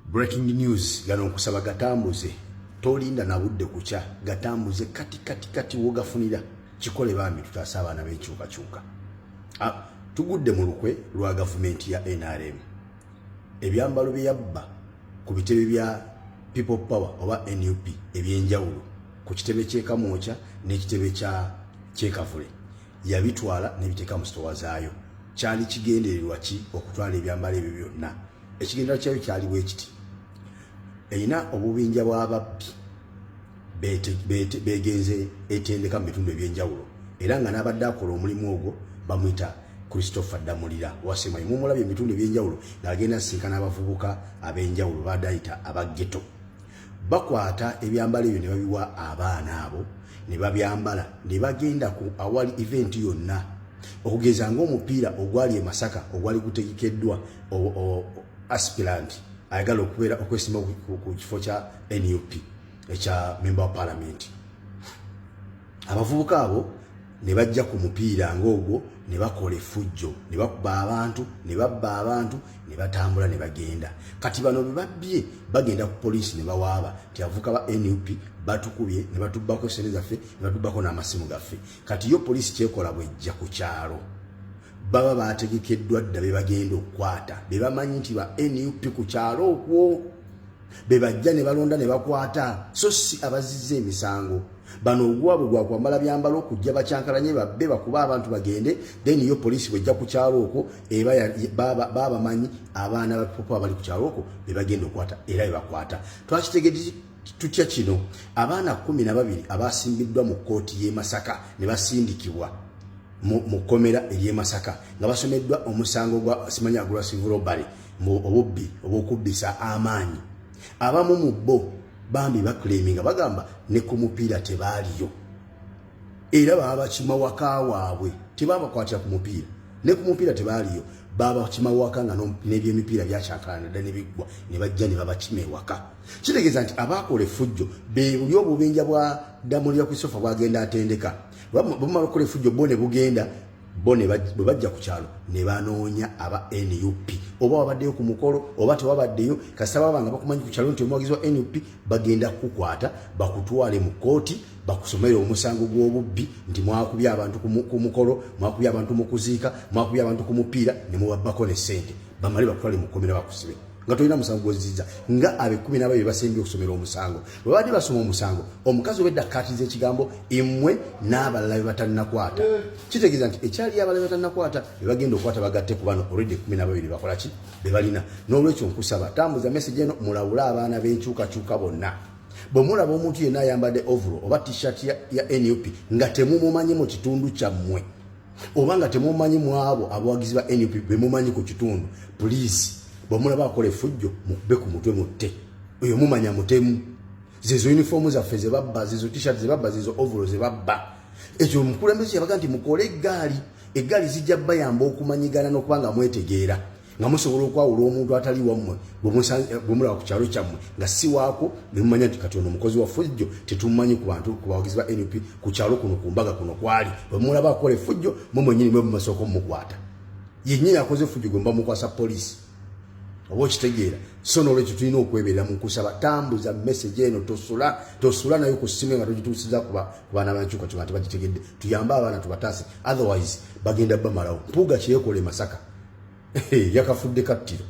Breaking news, gano nkusaba gatambuze, tolinda na budde kukya, gatambuze kati kati kati wogafunira kikole bambi, tutaase abaana b'enkyukakyuka. Tugudde mu lukwe lwa gavumenti ya NRM. Ebyambalo bye yabba ku bitebe bya People Power oba NUP ebyenjawulo ku kitebe ky'e Kamwokya n'ekitebe kya Kyekavule yabitwala n'ebiteeka mu sitowa zaayo. Kyali kigendererwa ki okutwala ebyambalo ebyo byonna? Ekigendererwa kyayo kyali bwe kiti: erina obubinja bw'ababbi begenze etendeka mu bitundu ebyenjawulo, era nga n'abadde akola omulimu ogwo bamuyita Christopher Damulira Wasemanyi. Mumulabye mu bitundu ebyenjawulo ng'agenda asinkana abavubuka ab'enjawulo badayita abageto. Bakwata ebyambalo ebyo ne babiwa abaana abo ne babyambala ne bagenda ku awali event yonna, okugeza ng'omupiira ogwali e Masaka ogwali gutegekeddwa aspirant ayagala okubeera okwesimba ku kifo kya NUP ekya member wa parliament. Abavubuka abo ne bajja ku mupiira ng'ogwo ne bakola effujjo ne bakuba abantu ne babba abantu ne batambula ne bagenda. Kati bano be babbye bagenda ku poliisi ne bawaaba nti abavubuka ba NUP batukubye ne batubbako sente zaffe ne batubbako n'amasimu gaffe. Kati yo poliisi kyekola, bwejja ku kyalo baba bategekeddwa dda be bagenda okukwata, be bamanyi nti ba NUP ku kyalo okwo, be bajja ne balonda ne bakwata, so si abazizza emisango. Bano ogwabwe gwakwambala byambalo okujja bakyankalanye, babbe, bakuba abantu, bagende. Then yo poliisi bwejja ku kyalo okwo eba babamanyi abaana ba People abali ku kyalo okwo be bagenda okukwata, era be bakwata. Twakitegedde tutya kino? Abaana 12 abasimbiddwa mu kkooti y'e Masaka ne basindikibwa mu kkomera ery'e Masaka nga basomeddwa omusango gwa simanyi aggressive robbery, mu obubbi obw'okubbisa amaanyi, abamu mu bo bambi baclaiminga, bagamba ne ku mupiira tebaaliyo, era baba bakima waka waabwe, tebabakwatira ku mupiira, ne ku mupiira tebaaliyo, babakima waka nga n'ebyemipiira byakyankalana dda ne biggwa, ne bajja ne babakima ewaka. Kitegeeza nti abaakola effujjo be buli obubenja bwa Damulira Christopher bwagenda atendeka. Bumala okukola effujjo bo ne bugenda, bo bwe bajja ku kyalo ne banoonya aba NUP, oba wabaddeyo ku mukolo oba tewabaddeyo, kasita baba nga bakumanyi ku kyalo nti omuwagizi wa NUP, bagenda kukukwata bakutwale mu kkooti bakusomere omusango gw'obubbi nti mwakubye abantu ku mukolo, mwakubye abantu mu kuziika, mwakubye abantu ku mupiira ne mubabbako ne ssente, bamale bakutwale mu kkomera bakusibe nga tolina musango gwozizza. Nga abekumi n'ababiri basembye okusomera omusango, bwe babadde basoma omusango, omukazi obedda akkaatiriza ekigambo "immwe n'abalala be batannakwata". Kitegeeza nti ekyali abalala be batannakwata be bagenda okukwata bagatte ku bano already 12 bakola ki be balina. N'olwekyo nkusaba tambuza message eno, mulawule abaana b'enkyukakyuka bonna. Bwe mulaba omuntu yenna ayambadde overall oba T-shirt ya NUP nga temumumanyi mu kitundu kyammwe, oba nga temumanyi mu abo abawagizi ba NUP be mumanyi ku kitundu, please, bwe mulaba akola effujjo mukube ku mutwe mutte oyo, mumanya mutemu. Zezo uniform zaffe ze babba, zezo T-shirt ze babba, zezo overall ze babba. Ekyo omukulembeze yabaga nti mukole eggaali, eggaali zijja bayamba okumanyigana n'okuba nga mwetegeera, nga musobola okwawula omuntu atali wammwe gwe mulaba ku kyalo kyammwe nga si waako, ne mumanya nti kati ono omukozi wa fujjo tetumumanyi ku bantu, ku bawagizi ba NUP ku kyalo kuno, ku mbaga kuno kwali. Bwe mulaba akola effujjo, mwe mwennyini mwe mumasooka omumukwata, yennyini akoze effujjo gwe muba mukwasa poliisi, oba okitegeera? So nolwekyo tulina okweberera. Mu kusaba tambuza message eno, tosula tosula nayo ku ssimu nga togituusiza ku baana bankyukakyuka tebagitegedde. Tuyambe abaana tubataase, otherwise bagenda bamalawo. Mpuuga kyeyekola e Masaka yakafudde kattiro.